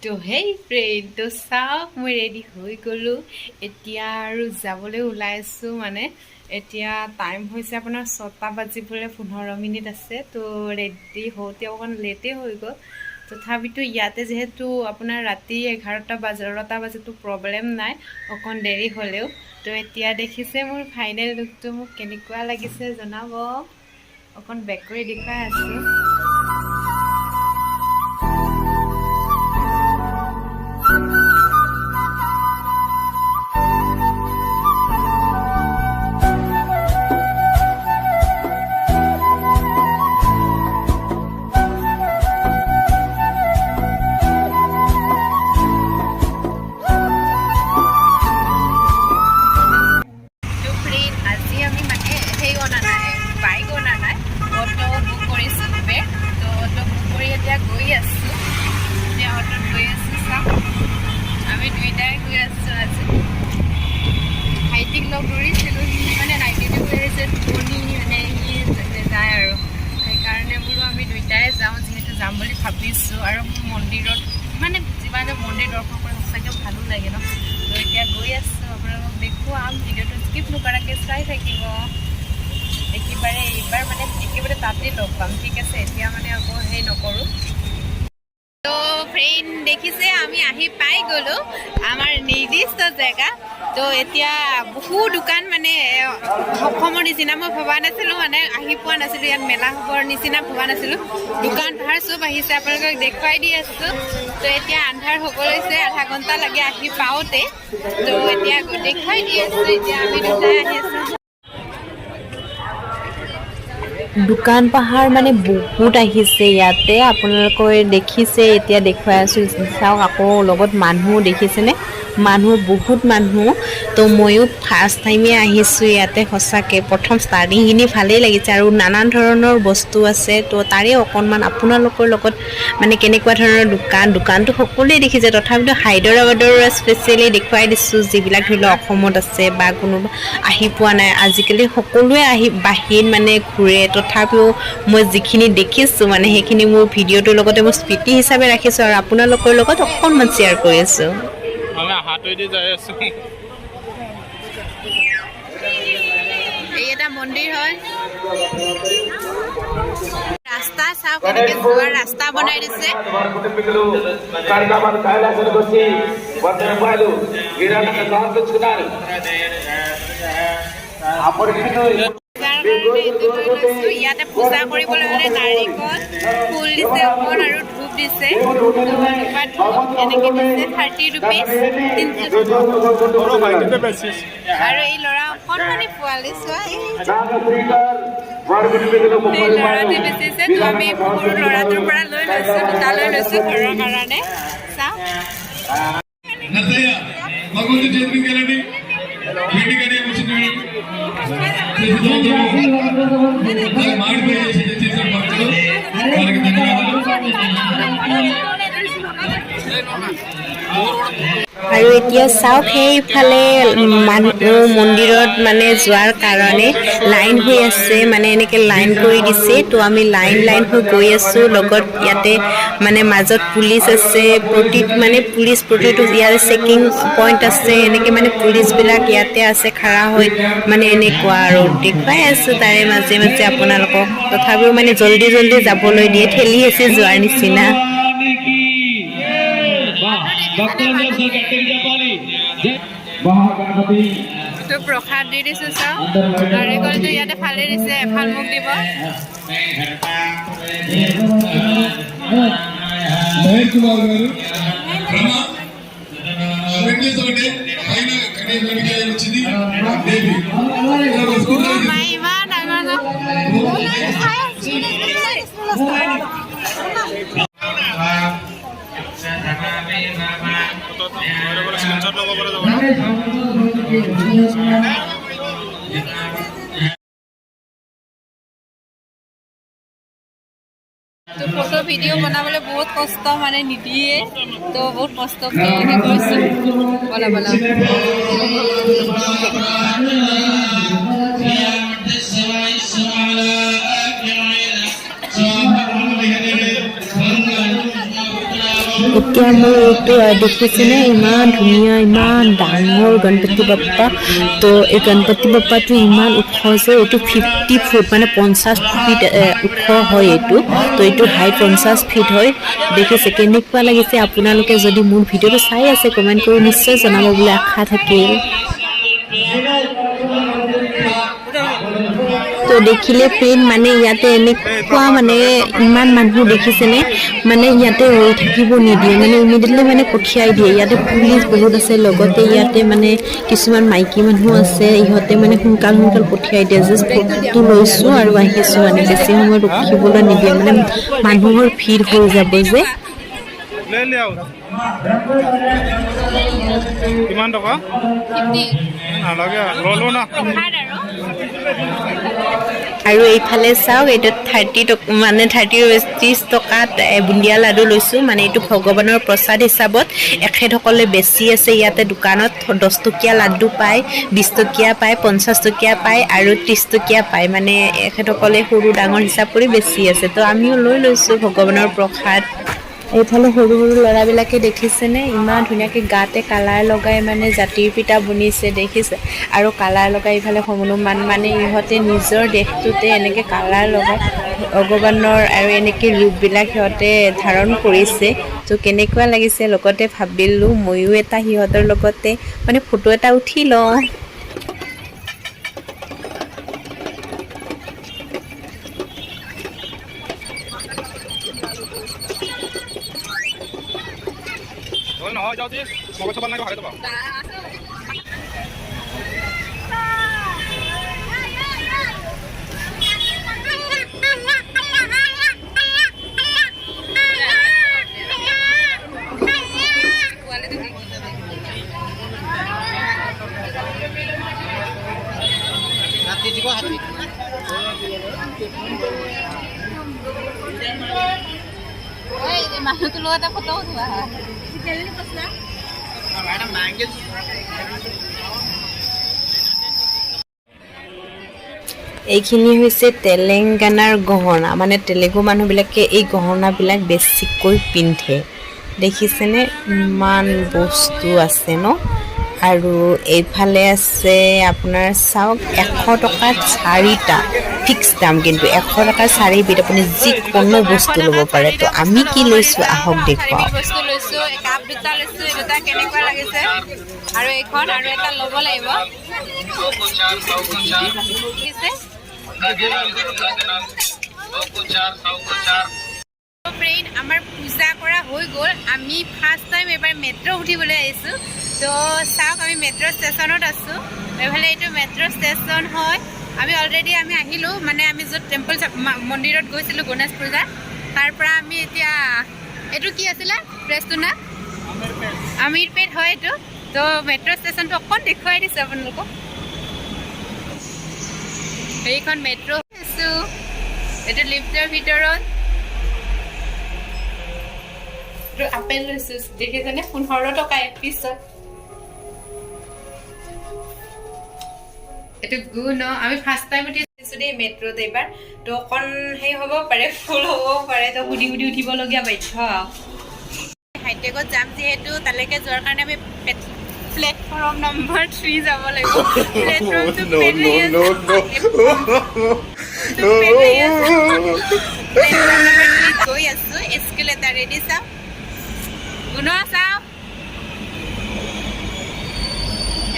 তো হেই ফ্ৰেণ্ড, তো চাওক, মই ৰেডি হৈ গ'লোঁ। এতিয়া আৰু যাবলৈ ওলাইছোঁ। মানে এতিয়া টাইম হৈছে আপোনাৰ 6টা বাজিবলৈ 15 মিনিট আছে। তো ৰেডি হওঁতে অকণ লেটেই হৈ গ'ল। তথাপিতো ইয়াতে যিহেতু আপোনাৰ ৰাতি 11টা 12টা বাজাতো প্ৰব্লেম নাই, অকণ দেৰি হ'লেও। তো এতিয়া দেখিছে মোৰ ফাইনেল লুকটো, মোক কেনেকুৱা লাগিছে জনাব। অকণ বেক কৰি দেখুৱাই আছোঁ। তো ফ্ৰেণ্ড, আজি আমি মানে সেই অনা নাই, বাইক অনা নাই, অ'টো বুক কৰিছোঁ, উবেৰ। তো অ'টো বুক কৰি এতিয়া গৈ আছোঁ। এতিয়া অ'টোত গৈ আছোঁ। চাওক, আমি দুইটাই গৈ আছোঁ আজি। ভাইটিক লগ ধৰিছিলোঁ, সি মানে নাইট ডিউটি কৰি আছে, টোপনি মানে সি নাযায় আৰু সেইকাৰণে বোলো আমি দুইটাই যাওঁ, যিহেতু যাম বুলি ভাবিছোঁ। আৰু মন্দিৰত মানে যিমানে মন্দিৰ দৰ্শন কৰি সঁচাকৈ ভালো লাগে ন। তো এতিয়া গৈ আছোঁ, আপোনালোকক দেখুৱাম। ভিডিঅ'টো স্কিপ নকৰাকৈ চাই থাকিব। একেবাৰে এইবাৰ মানে একেবাৰে তাতেই লগ পাম, ঠিক আছে? এতিয়া মানে আকৌ সেই নকৰোঁ। তো ফ্ৰেণ্ড, দেখিছে, আমি আহি পাই গ'লোঁ আমাৰ নিৰ্দিষ্ট জেগা। তো এতিয়া বহু দোকান, মানে অসমৰ নিচিনা মই ভবা নাছিলোঁ, মানে আহি পোৱা নাছিলোঁ, ইয়াত মেলা হ'বৰ নিচিনা ভবা নাছিলোঁ। দোকান পোহাৰ চব আহিছে, আপোনালোকক দেখুৱাই দি আছোঁ। তো এতিয়া আন্ধাৰ হ'ব লৈছে, আধা ঘণ্টা লাগে আহি পাওঁতে। তো এতিয়া দেখুৱাই দি আছোঁ। এতিয়া আমি দুটাই আহি আছোঁ। দোকান পাহাৰ মানে বহুত আহিছে ইয়াতে, আপোনালোকে দেখিছে। এতিয়া দেখুৱাই আছোঁ, চাওক। আকৌ লগত মানুহ দেখিছেনে? মানুহ, বহুত মানুহ। তো ময়ো ফাৰ্ষ্ট টাইমেই আহিছোঁ ইয়াতে। সঁচাকৈ প্ৰথম ষ্টাৰ্টিংখিনি ভালেই লাগিছে আৰু নানান ধৰণৰ বস্তু আছে। তো তাৰে অকণমান আপোনালোকৰ লগত মানে কেনেকুৱা ধৰণৰ দোকান, দোকানটো সকলোৱে দেখিছে, তথাপিতো হায়দৰাবাদৰ স্পেচিয়েলি দেখুৱাই দিছোঁ, যিবিলাক ধৰি লওক অসমত আছে বা কোনোবা আহি পোৱা নাই। আজিকালি সকলোৱে আহি বাহিৰত মানে ঘূৰে। তথাপিও মই যিখিনি দেখিছোঁ, মানে সেইখিনি মোৰ ভিডিঅ'টোৰ লগতে মই স্মৃতি হিচাপে ৰাখিছোঁ আৰু আপোনালোকৰ লগত অকণমান শ্বেয়াৰ কৰি আছোঁ। আমি হাতেদি যাই আছো। এই এটা মন্দিৰ হয়। ৰাস্তা চাওক, কেনেকে যোৱাৰ ৰাস্তা বনাই দিছে। వారి కుటుంబీకులు ఖైరతాబాద్ కైలాసానికి వచ్చి 100 రూపాయలు విరాళంగా సమర్పించుకున్నారు. যাৰ কাৰণে এইটো লৈ লৈছো। ইয়াতে পূজা কৰিবলৈ হ'লে নাৰিকল ফুল দিছে অকণ আৰু ধূপ দিছে। ধূপাত ধূপ এনেকে দিছে, 30 ৰুপিজ। আৰু এই ল'ৰা অকণমানি পোৱালি চোৱা, এই వారి కుటుంబీకులు 30 এই రూపాయలు ল'ৰাটোৱে বেচিছে। তো আমি সৰু ল'ৰাটোৰ পৰা লৈ লৈছো, দুটা লৈ লৈছো ঘৰৰ কাৰণে। চাওক। నర్సయ్య, భగవంతుడి చేతి మీదకి వెళ్ళండి. వెండి కడియం వచ్చింది మేడం. ప్రతి సంవత్సరము మామిడిపై చేసి చేసిన భక్తులు, వారికి ధన్యవాదాలు. আৰু এতিয়া চাওক, সেইফালে মানুহ মন্দিৰত মানে যোৱাৰ কাৰণে লাইন হৈ আছে, মানে এনেকে লাইন কৰি দিছে। তো আমি লাইন লাইন হৈ গৈ আছোঁ। লগত ইয়াতে মানে মাজত পুলিচ আছে, প্ৰতি মানে পুলিচ প্ৰতিটো ইয়াতে চেকিং পইণ্ট আছে। এনেকে মানে পুলিচবিলাক ইয়াতে আছে খাৰা হৈ, মানে এনেকুৱা আৰু দেখুৱাই আছোঁ তাৰে মাজে মাজে আপোনালোকক। তথাপিও মানে জল্দি জল্দি যাবলৈ দিয়ে, ঠেলি হেঁচি যোৱাৰ নিচিনা। భక్తులందరూ ఒకసారి గట్టిగా చెప్పాలి జై. మహాగణపతి. তো প্ৰসাদ দি দিছো, চাওক। নাৰিকলটো ইয়াতে ফালি দিছে, এফাল মোক দিব। మహేష్ కుమార్ గారు, రమ వెంకటేష్ ఒకటే పైన కడియం వెంకటేష్ వచ్చింది దేవి. মাই, ইমান ডাঙৰ ন। স্ক্ৰীনশ্বট ল'ব পৰা যাব। তো ফটো ভিডিঅ' বনাবলৈ বহুত কষ্ট, মানে নিদিয়ে। তো বহুত কষ্টকে কৰিছোঁ। ব'লা ব'লা। এতিয়া মোৰ এইটো দেখিছেনে, ইমান ধুনীয়া, ইমান ডাঙৰ গণপতি বাপ্পা। তো এই গণপতি বাপ্পাটো ইমান ওখ যে এইটো 50 ফুট, মানে 50 ফিট ওখ হয় এইটো। তো এইটো হাইট 50 ফিট হয়। দেখিছে, কেনেকুৱা লাগিছে? আপোনালোকে যদি মোৰ ভিডিঅ'টো চাই আছে, কমেণ্ট কৰি নিশ্চয় জনাব বুলি আশা থাকিল। তো দেখিলে ফ্ৰেণ্ড, মানে ইয়াতে এনেকুৱা মানে ইমান মানুহ দেখিছেনে, মানে ইয়াতে ৰৈ থাকিব নিদিয়ে, মানে ইমিডিয়েটলি মানে পঠিয়াই দিয়ে। ইয়াতে পুলিচ বহুত আছে, লগতে ইয়াতে মানে কিছুমান মাইকী মানুহ আছে, ইহঁতে মানে সোনকাল সোনকাল পঠিয়াই দিয়ে। জাষ্ট ফটোটো লৈছোঁ আৰু আহিছোঁ, মানে বেছি সময় ৰখিবলৈ নিদিয়ে, মানে মানুহৰ ভিৰ হৈ যাব যে। লৈ লে আৰু কিমান টকা? 50। নালাগে, ল'লো না। প্ৰসাদ আৰু। আৰু এইফালে চাওক, এইটো 30 টকা, মানে 30, 30 টকাত বুন্দিয়া লাডু লৈছোঁ। মানে এইটো ভগৱানৰ প্ৰসাদ হিচাপত এখেতসকলে বেচি আছে ইয়াতে দোকানত। 10 টকীয়া লাডু পায়, 20 টকীয়া পায়, 50 টকীয়া পায় আৰু 30 টকীয়া পায়। মানে এখেতসকলে সৰু ডাঙৰ হিচাপ কৰি বেচি আছে। তো আমিও লৈ লৈছোঁ ভগৱানৰ প্ৰসাদ। এইফালে সৰু সৰু ল'ৰাবিলাকে দেখিছেনে, ইমান ধুনীয়াকৈ গাতে কালাৰ লগাই মানে জাতিৰ পিতা বনিছে, দেখিছে? আৰু কালাৰ লগাই ইফালে হনুমান, মানে ইহঁতে নিজৰ দেহটোতে এনেকৈ কালাৰ লগাই ভগৱানৰ আৰু এনেকৈ ৰূপবিলাক সিহঁতে ধাৰণ কৰিছে। তো কেনেকুৱা লাগিছে? লগতে ভাবিলোঁ ময়ো এটা সিহঁতৰ লগতে মানে ফটো এটা উঠি লওঁ। নহয়, যাওঁ যে মগজ চপাল নাই, হাৰে যাবা। মানুহটোৰ লগতে ফটো উঠোৱা। এইখিনি হৈছে তেলেংগানাৰ গহনা, মানে তেলেগু মানুহবিলাকে এই গহনাবিলাক বেছিকৈ পিন্ধে। দেখিছেনে, ইমান বস্তু আছে ন? আৰু এইফালে আছে আপোনাৰ, চাওক, 100 টকাত চাৰিটা, ফিক্স দাম কিন্তু। 100 টকাৰ চাৰিবিধ, আপুনি যিকোনো বস্তু ল'ব পাৰে। তো আমি কি লৈছোঁ, আহক দেখুৱাওঁ। বস্তু লৈছোঁ, কাপ দুটা লৈছোঁ। এই দুটা কেনেকুৱা লাগিছে? আৰু এইখন আৰু এটা ল'ব লাগিব। দেখিছে ফ্ৰেণ্ড, আমাৰ পূজা কৰা হৈ গ'ল। আমি ফাৰ্ষ্ট টাইম এবাৰ মেট্ৰ' উঠিবলৈ আহিছোঁ। তো চাওক, আমি মেট্ৰ' ষ্টেচনত আছোঁ। এইফালে এইটো মেট্ৰ' ষ্টেচন হয়। আমি অলৰেডি আমি আহিলোঁ, মানে আমি য'ত টেম্পল মন্দিৰত গৈছিলোঁ গণেশ পূজা, তাৰ পৰা আমি এতিয়া এইটো কি আছিলে প্লেচটোৰ নাম? আমিৰপেট হয় এইটো। তো মেট্ৰ' ষ্টেচনটো অকণ দেখুৱাই দিছোঁ আপোনালোকক। এইখন মেট্ৰ' আছোঁ, এইটো লিফ্টৰ ভিতৰত। এইটো আপেল লৈছোঁ, দেখিছেনে? 15 টকা এপিছত। এইটো গু ন। আমি ফাৰ্ষ্ট টাইম উঠিছোঁ দেই মেট্ৰ'ত এইবাৰ। তো অকণ সেই হ'ব পাৰে, ফুল হ'ব পাৰে, তো সুধি সুধি উঠিবলগীয়া বাধ্য আৰু। হাইটেকত যাম যিহেতু, তালৈকে যোৱাৰ কাৰণে আমি প্লেটফৰ্ম নম্বৰ 3 যাব লাগিব। প্লেটফৰ্মটো No, no, no, platform number 3ত গৈ আছো। এস্কেলেটাৰেদি চাওঁ, গুণ চাওঁ।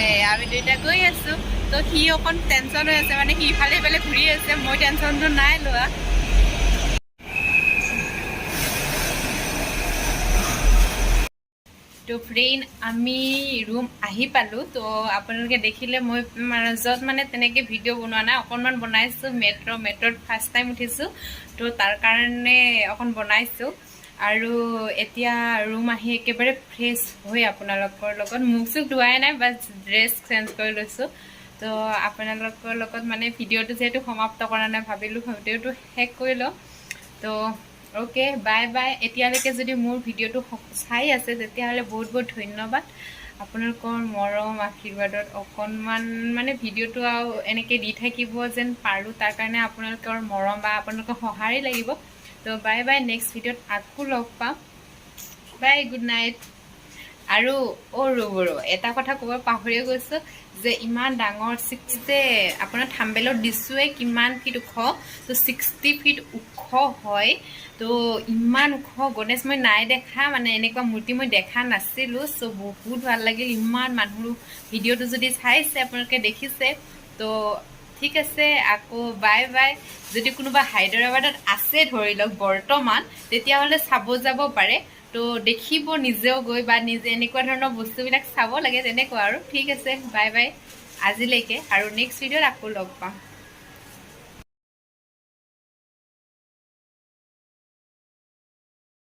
এই আমি দুইটা গৈ আছো। তো সি অকণ টেনশ্যন হৈ আছে, মানে সি ইফালে সিফালে ঘূৰি আছে। মই টেনশ্যনটো নাই লোৱা। তো ফ্ৰেণ্ড, আমি ৰুম আহি পালোঁ। তো আপোনালোকে দেখিলে, মই মাজত মানে তেনেকৈ ভিডিঅ' বনোৱা নাই, অকণমান বনাইছোঁ। মেট্ৰ'ত ফাৰ্ষ্ট টাইম উঠিছোঁ, তো তাৰ কাৰণে অকণ বনাইছোঁ। আৰু এতিয়া ৰুম আহি একেবাৰে ফ্ৰেছ হৈ আপোনালোকৰ লগত, মুখ চুখ ধোৱাই নাই, বাছ ড্ৰেছ চেঞ্জ কৰি লৈছোঁ। তো আপোনালোকৰ লগত মানে ভিডিঅ'টো যিহেতু সমাপ্ত কৰা নাই, ভাবিলোঁ ভিডিঅ'টো শেষ কৰি লওঁ। তো অ'কে, বাই বাই। এতিয়ালৈকে যদি মোৰ ভিডিঅ'টো চাই আছে, তেতিয়াহ'লে বহুত বহুত ধন্যবাদ। আপোনালোকৰ মৰম আশীৰ্বাদত অকণমান মানে ভিডিঅ'টো আৰু এনেকৈ দি থাকিব যেন পাৰোঁ, তাৰ কাৰণে আপোনালোকৰ মৰম বা আপোনালোকৰ সঁহাৰি লাগিব। তো বাই বাই, নেক্সট ভিডিঅ'ত আকৌ লগ পাম। Bye, good night. আৰু অ' ৰ'ব ৰ'ব, এটা কথা ক'ব পাহৰিয়ে গৈছোঁ যে ইমান ডাঙৰ ছিক্স যে আপোনাৰ থাম্বনেইলত দিছোঁৱে কিমান ফিট ওখ। তো 60 ফিট ওখ হয়। তো ইমান ওখ গণেশ মই নাই দেখা, মানে এনেকুৱা মূৰ্তি মই দেখা নাছিলোঁ। চ' বহুত ভাল লাগিল। ইমান মানুহ, ভিডিঅ'টো যদি চাইছে আপোনালোকে দেখিছে। তো ঠিক আছে, আকৌ বাই বাই। যদি কোনোবা হায়দৰাবাদত আছে ধৰি লওক বৰ্তমান, তেতিয়াহ'লে চাব যাব পাৰে। তো দেখিব নিজেও গৈ বা নিজে এনেকুৱা ধৰণৰ বস্তুবিলাক চাব লাগে, তেনেকুৱা আৰু। ঠিক আছে, বাই বাই আজিলৈকে আৰু নেক্সট ভিডিঅ'ত আকৌ লগ পাম।